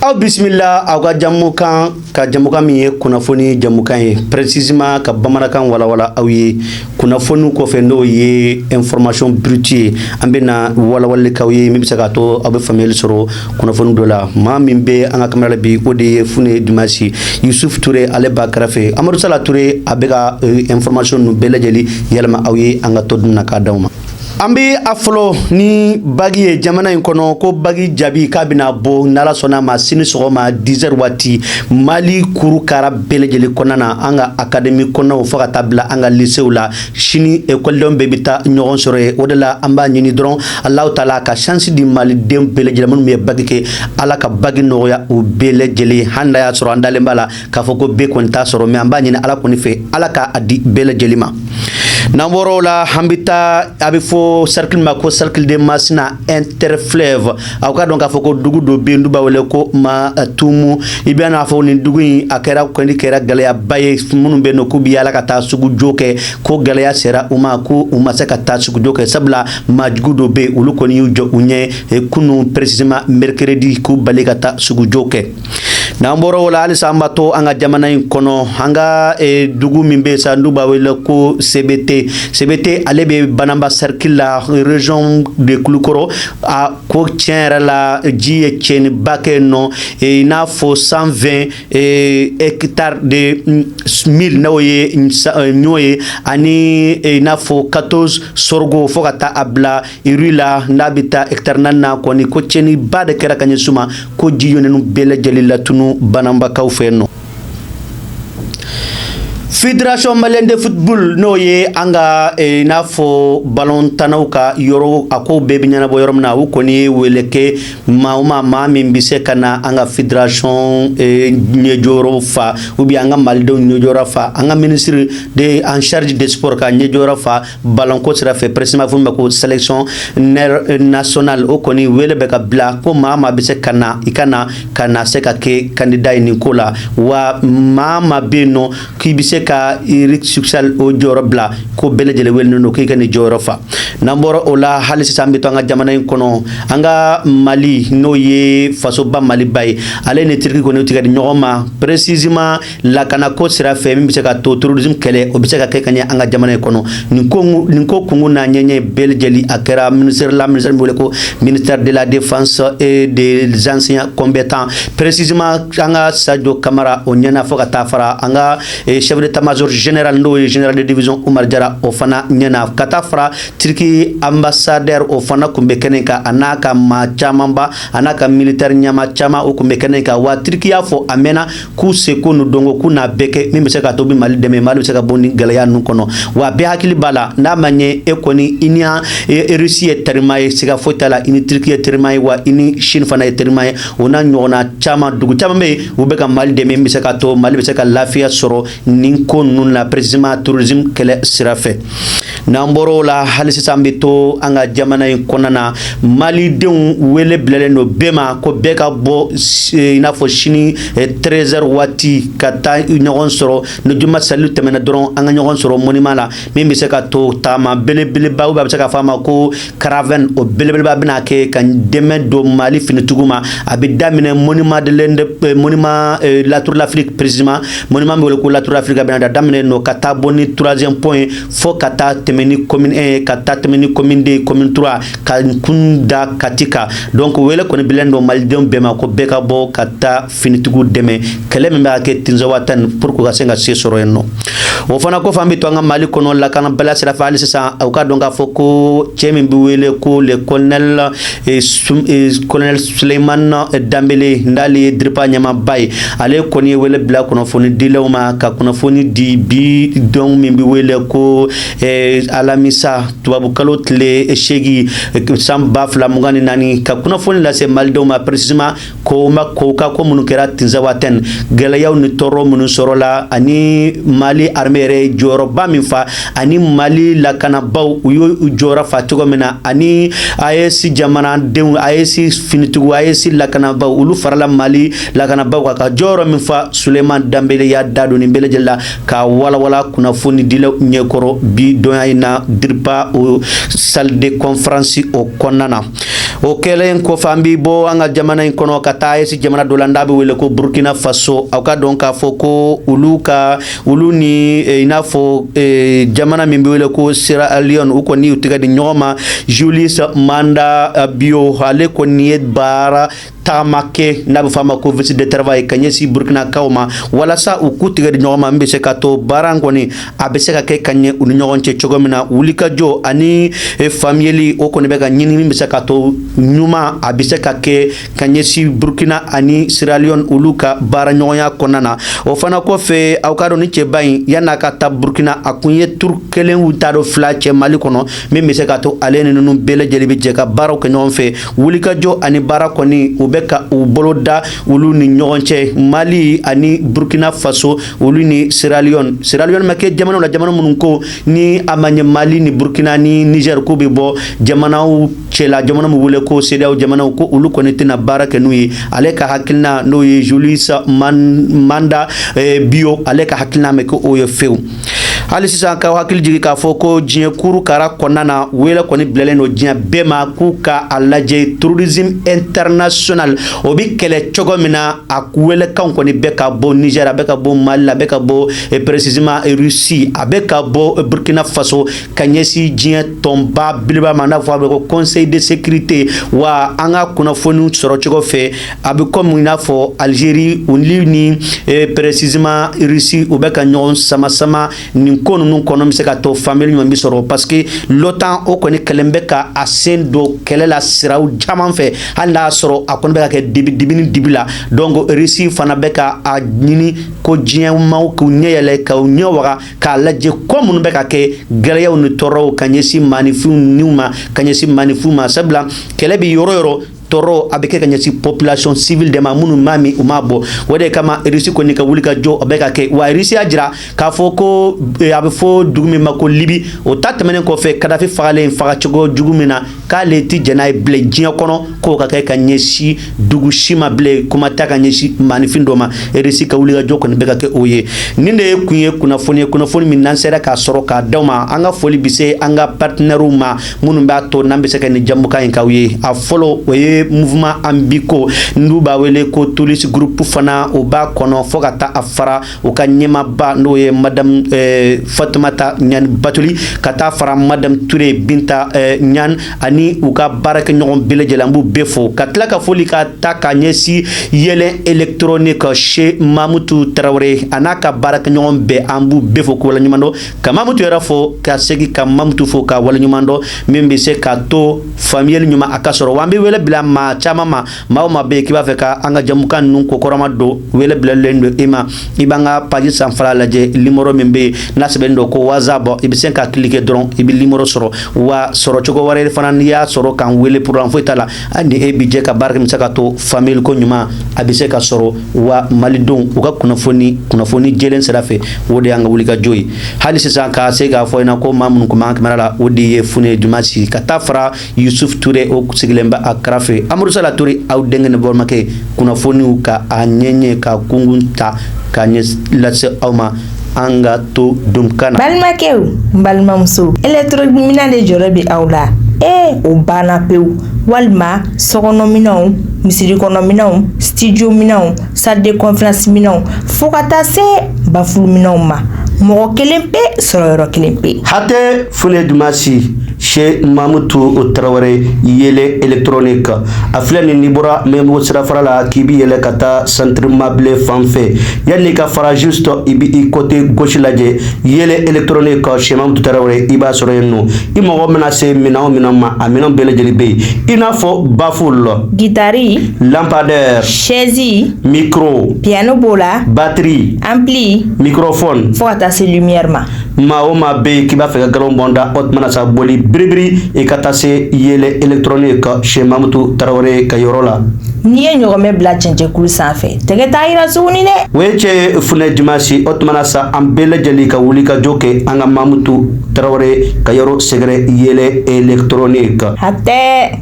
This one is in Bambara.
Aw bisimila aw ka jamukan ka jamukan min ye kunnafoni jamukan ye, précisément ka bamanankan walawala aw ye kunnafoni kɔfɛ, n'o ye information brute ye. An bɛna walawali k'aw ye min bɛ se k'a to aw bɛ faamuyali sɔrɔ kunnafoni dɔ la. Maa min bɛ an ka kamera la bi, o de ye Fune Dumasi Yusuf Ture. Ale b'a kɛrɛfɛ, Amadu Sala Ture, a bɛ ka information ninnu bɛɛ lajɛlen yɛlɛma aw ye an ka to dun na k'a d'aw ma. An bɛ a fɔlɔ ni bac ye jamana in kɔnɔ, ko bac jaabi k'a bɛna bɔ n'Ala sɔnna a ma sini sɔgɔma 10h waati, Mali kurukara bɛɛ lajɛlen kɔnɔna na, an ka académie kɔnɔnaw fo ka taa bila an ka lycéew la. Sini ekɔlidenw bɛɛ bɛ taa ɲɔgɔn sɔrɔ yen. O de la an b'a ɲini dɔrɔn Alahu taala ka chance di maliden bɛɛ lajɛlen minnu ye bac kɛ, Ala ka bac nɔgɔya u bɛɛ lajɛlen. Hali n'a y'a sɔrɔ an dalen b'a la k'a fɔ ko bɛɛ kɔni t'a sɔrɔ, mais an b'a ɲini Ala kɔni fɛ, Ala k'a di bɛɛ lajɛlen ma. N'an bɔra o la, an bɛ taa a bɛ fɔ cercle ma ko cercle de Masina interfleuve. Aw ka dɔn k'a fɔ ko dugu dɔ bɛ yen, du b'a wele ko Matumu. I bɛ n'a fɔ nin dugu in a kɛra kɔni kɛra gɛlɛyaba ye. Minnu bɛ yen nɔ k'u bɛ yaala ka taa sugujɔ kɛ, ko gɛlɛya sera u ma, ko u ma se ka taa sugujɔ kɛ, sabula maajugu dɔ bɛ yen, olu kɔni y'u jɔ u ɲɛ kunun, précisément mercredi, k'u bali ka taa sugujɔ kɛ. N'an bɔra o la, halisa an b'a to an ka jamana in kɔnɔ, an ka dugu min bɛ yen sa, n'u b'a wele ko CBT. CBT, ale bɛ Banamba cercle la, région de Kulukɔrɔ. A ko tiɲɛ yɛrɛ la, ji ye tiɲɛniba kɛ yen nɔ, i n'a fɔ 120 hectares de mil, n'o ye ɲɔ ye, ani i n'a fɔ 14 sorgho, fo ka taa a bila riz la, n'a bɛ taa hectare 4 na kɔni. Ko tiɲɛniba de kɛra ka ɲɛsin u ma, ko ji ye ninnu bɛɛ lajɛlen latunu Banambakaw fɛ yen nɔ. Fédération malienne de football, n'o ye an ka n'a fɔ balontannaw ka yɔrɔ, a ko bɛɛ bɛ ɲɛnabɔ yɔrɔ min na, u kɔni ye wele kɛ maa o maa, maa min bɛ se ka na an ka fédération ɲɛjɔyɔrɔ fa, ou bien an ka malidenw ɲɛjɔyɔrɔ fa, an ka ministre de en charge des sports ka ɲɛjɔyɔrɔ fa balonko sira fɛ, précisément fɔ min ma ko sélection nationale. O kɔni wele bɛ ka bila ko maa maa bɛ se ka na, i ka na ka na se ka kɛ candidat ye nin ko la. Wa maa maa bɛ yen nɔ k'i bɛ se ka Eric Chelle o jɔyɔrɔ bila, ko bɛɛ lajɛlen welelen don k'i ka nin jɔyɔrɔ fa. N'an bɔra o la, hali sisan an bɛ to an ka jamana in kɔnɔ. An ka Mali, n'o ye fasoba Maliba ye, ale ni Turki kɔni tigɛ di ɲɔgɔn ma, précisément lakanako sira fɛ, min bɛ se ka to terrorisme kɛlɛ, o bɛ se ka kɛ ka ɲɛ an ka jamana in kɔnɔ. Nin ko kungun n'a ɲɛɲɛ bɛɛ lajɛlen, a kɛra ministère la, ministère min wele ko ministère de la Défense et des Anciens Combattants, précisément an ka Sadio Kamara o ɲɛna, fo ka taa fara an ka chef d'état-major général, n'o ye général de division Umar Jara, o fana ɲɛna, ka taa fara Turki ambassadeur, o fana kun bɛ kɛnɛ kan, a n'a ka maa camanba, a n'a ka militaire ɲɛma caman, o kun bɛ kɛnɛ kan. Wa Turki y'a fɔ a mɛnna k'u seko n'u dɔnko k'u n'a bɛɛ kɛ min bɛ se ka to bi Mali dɛmɛ, Mali bɛ se ka bɔ ni gɛlɛya ninnu kɔnɔ. Wa bɛɛ hakili b'a la, n'a ma ɲɛ e kɔni, i ni Russie ye terima ye, siga foyi t'a la, i ni Turki ye terima ye, wa i ni Chine fana ye terima ye, o n'a ɲɔgɔnna caman. Dugu caman bɛ yen, u bɛ ka Mali dɛmɛ min bɛ se ka to Mali bɛ se ka lafiya sɔrɔ nin ko ninnu na, précisément terrorisme kɛlɛ sira fɛ. N'an bɔra o la, hali sisan an bɛ to an ka jamana in kɔnɔna na. Malidenw wele bilalen don bɛɛ ma ko bɛɛ ka bɔ i n'a fɔ sini 13h waati ka taa ɲɔgɔn sɔrɔ. Ni juma sali tɛmɛna dɔrɔn, an ka ɲɔgɔn sɔrɔ monument la, min bɛ se ka to taama belebeleba, ou a bɛ se ka fɔ a ma ko caravane, o belebeleba bɛna kɛ ka dɛmɛ don Mali finitigiw ma. A bɛ daminɛ monument de l'Inde, monument la Tour l'Afrique, précisément monument bɛ wele ko la Tour l'Afrique, a bɛna daminɛ nɔ ka taa bɔ ni troisième point, fo ka taa tɛmɛ ni commune 1, ka taa tɛmɛ ni commune 2, commune 3, ka kun da Kati kan. Donc wele kɔni bilen don malidenw bɛɛ ma ko bɛɛ ka bɔ ka taa finitigiw dɛmɛ kɛlɛ min bɛ ka kɛ Tinzawatani, pour que ka se ka se sɔrɔ yen nɔ. O fana kɔfɛ, an bɛ to an ka Mali kɔnɔ lakanabaliya sira fɛ. Hali sisan, u ka dɔn k'a fɔ ko cɛ min bɛ wele ko le colonel Suleiman Danbele, n'ale ye DIRPA ɲɛmaaba ye, ale kɔni ye wele bila kunnafoni dilaw ma ka kunnafoni di bi don min bɛ wele ko alamisa, tubabukalo tile 8, san 2024, ka kunnafoni lase malidenw ma, précisément ko ma ko ka ko minnu kɛra Tinzawatɛn, gɛlɛyaw ni tɔɔrɔ minnu sɔrɔla, ani Mali armée yɛrɛ jɔyɔrɔba min fa, ani Mali lakanabaw u y'u jɔyɔrɔ fa cogo min na, ani AES jamanadenw, AES finitigiw, AES lakanabaw, olu farala Mali lakanabaw kan ka jɔyɔrɔ min fa. Suleiman Danbele y'a da don nin bɛɛ lajɛlen la ka walawala kunnafoni dilaw ɲɛkɔrɔ bi donya in na, DIRPA o salle de conférence o kɔnɔna na. O kɛlen kɔfɛ, an bɛ bɔ an ka jamana in kɔnɔ ka taa AES jamana dɔ la n'a bɛ wele ko Burkina Faso. Aw ka dɔn k'a fɔ ko olu ka olu ni i n'a fɔ jamana min bɛ wele ko Sierra Leone, u kɔni y'u tɛgɛ di ɲɔgɔn ma. Julius Maada Bio, ale kɔni ye baara tagama kɛ n'a bɛ fɔ a ma ko visite de travail ka ɲɛsin Burkinakaw ma, walasa u k'u tigɛ di ɲɔgɔn ma, min bɛ se ka to baara in kɔni a bɛ se ka kɛ ka ɲɛ u ni ɲɔgɔn cɛ cogo min na. Wulikajɔ ani faamuyali, o kɔni bɛ ka ɲini, min bɛ se ka to ɲuman a bɛ se ka kɛ ka ɲɛsin Burkina ani Sierra Leone olu ka baara ɲɔgɔnya kɔnɔna na. O fana kɔfɛ, aw ka dɔn ni cɛba in, yan'a ka taa Burkina, a kun ye tour kelen u t'a dɔn fila cɛ Mali kɔnɔ, min bɛ se ka to ale ni ninnu bɛɛ lajɛlen bɛ jɛ ka baaraw kɛ ɲɔgɔn fɛ. Wulikajɔ ani baara kɔni, u bɛ ka u bolo da olu ni ɲɔgɔn cɛ, Mali ani Burkina Faso, olu ni Sierra Leone. Sierra Leone ma kɛ jamanaw la, jamana minnu ko ni a ma ɲɛ Mali ni Burkina ni Niger ko bɛ bɔ jamanaw cɛla, jamana min wele ko CEDEAO jamanaw, ko olu kɔni tɛna baara kɛ n'u ye. Ale ka hakilina, n'o ye Julius Maada Bio, ale ka hakilina mɛ ko o ye fewu. Hali sisan, k'aw hakili jigin k'a fɔ ko diɲɛ kuru kara kɔnɔna na, wele kɔni bilalen don diɲɛ bɛɛ ma k'u ka a lajɛ terrorisme international o bɛ kɛlɛ cogo min na. A welekanw kɔni bɛ ka bɔ Niger, a bɛ ka bɔ Mali, a bɛ ka bɔ précisément Russie, a bɛ ka bɔ Burkina Faso, ka ɲɛsin diɲɛ tɔnba belebeleba ma n'a fɔ a bɛ ko Conseil de sécurité. Wa an ka kunnafoniw sɔrɔ cogo fɛ, a bɛ komi i n'a fɔ Algérie olu ni précisément Russie, u bɛ ka ɲɔgɔn sama sama nin ko ninnu kɔnɔ, bɛ se ka to faamuyali ɲuman bɛ sɔrɔ, parce que l'OTAN o kɔni kɛlen bɛ ka a sen don kɛlɛ la siraw caman fɛ, hali n'a y'a sɔrɔ a kɔni bɛ ka kɛ dibi dibi ni dibi la. Donc Russie fana bɛ ka a ɲini ko diɲɛ maaw k'u ɲɛ yɛlɛ, k'u ɲɛ waga, k'a lajɛ ko minnu bɛ ka kɛ gɛlɛyaw ni tɔɔrɔw ka ɲɛsin maaninfinw niw ma, ka ɲɛsin maaninfinw ma, sabula kɛlɛ bɛ yɔrɔ yɔrɔ, tɔɔrɔ a bɛ kɛ ka ɲɛsin population civile de ma, minnu m'a min u m'a bɔ. O de kama Russie kɔni ka wuli ka jɔ, a bɛ ka kɛ. Wa Russie y'a jira k'a fɔ ko a bɛ fɔ dugu min ma ko Libi, o ta tɛmɛnen kɔfɛ, Kadafi fagalen fagacogo jugu min na, k'ale ti jɛn n'a ye bilen diɲɛ kɔnɔ k'o ka kɛ ka ɲɛsin dugu si ma bilen, kuma tɛ ka ɲɛsin maaninfin dɔ ma. Russie ka wuli ka jɔ kɔni bɛ ka kɛ o ye. Nin de ye kun ye kunnafoni ye, kunnafoni min n'an sera k'a sɔrɔ k'a d'aw ma. An ka foli bɛ se an ka partenaires ma minnu b'a to n'an bɛ se ka nin jamukan in k'aw ye. A fɔlɔ, o ye mouvement Ambiko, n'u b'a wele ko Tolis Groupe fana, o b'a kɔnɔ, fo ka taa a fara u ka ɲɛmaaba, n'o ye madame Fatumata Ɲani Batuli, ka taa fara madame Ture Binta Ɲani ani u ka baarakɛɲɔgɔn bɛɛ lajɛlen, an b'u bɛɛ fo. Ka tila ka foli ka ta ka ɲɛsin Yɛlɛn électronique chez Mamutu Tarawele, a n'a ka baarakɛɲɔgɔn bɛɛ, an b'u bɛɛ fo k'u waleɲuman dɔn, ka Mamutu yɛrɛ fo, ka segin ka Mamutu fo ka waleɲuman dɔn, min bɛ se k'a to faamuyali ɲuman a ka sɔrɔ. Wa an bɛ wele bila maa caman ma, maa o maa bɛ yen k'i b'a fɛ ka an ka jamukan ninnu ko kɔrɔma don, wele bilalen don i ma. I b'an ka page sanfɛla lajɛ, numéro min bɛ yen n'a sɛbɛnnen don ko WhatsApp, i bɛ se ka cliquer dɔrɔn, i bɛ numéro sɔrɔ. Wa sɔrɔ cogo wɛrɛ fana, n'i y'a sɔrɔ k'an wele, programme foyi t'a la, hali ni e bi jɛ ka baara kɛ, bɛ se ka to faamuyali ko ɲuman a bɛ se ka sɔrɔ. Wa malidenw u ka kunnafoni, kunnafoni jɛlen sira fɛ, o de y'an ka wulikajɔ ye. Hali sisan, ka se k'a fɔ ɲɛna ko maa minnu kun b'an kamera la, o de ye Fune Dumasi, ka taa fara Yusuf Ture, o sigilen bɛ a kɛrɛfɛ, Amadu Sala Ture, aw denkɛ ni balimakɛ. Kunnafoniw ka a ɲɛɲɛ ka kungun ta ka ɲɛ lase aw ma, an ka to dunkan na. Balimakɛw, n balimamuso, électronique de jɔrɔ bɛ aw la. Ee, o banna pewu. Walima sokɔnɔminɛnw, misiri kɔnɔminɛnw, studio minɛnw, salle de conférence minɛnw, fo ka taa se baffle minɛnw ma, mɔgɔ kelen pe sɔrɔ yɔrɔ kelen pe. Hatɛ, Fune Dumasi chez Mamutu Tarawele, Yɛlɛ électronique, a filɛ nin, n'i bɔra Mɛnbugu sirafara la k'i bi yɛlɛ ka taa centre Mabile fan fɛ, yanni ka fara, juste i bi i côté gauche lajɛ, Yɛlɛ électronique chez Mamutu Tarawele, i b'a sɔrɔ yen nɔ. I mago mana se minɛn o minɛn ma, a minɛn bɛɛ lajɛlen bɛ yen, i n'a fɔ baffle, guitare, lampadaire, chaise, micro, piano b'o la, batterie, ampli, microphone, fo ka taa se lumière ma. Maa o maa bɛ yen k'i b'a fɛ ka galon bɔn da, o tuma na sa, boli biribiri, i ka taa se Yɛlɛ électronique chez Mamutu Tarawele ka yɔrɔ la. N'i ye ɲɔgɔmɛ bila cɛncɛnkulu sanfɛ, tɛgɛ t'a yira tuguni dɛ. O ye cɛ Funɛ Dimasi. O tuma na sa, an bɛɛ lajɛlen ka wuli ka jɔ kɛ an ka Mamutu Tarawele ka yɔrɔ sɛgɛrɛ, Yɛlɛ électronique. Hatɛ.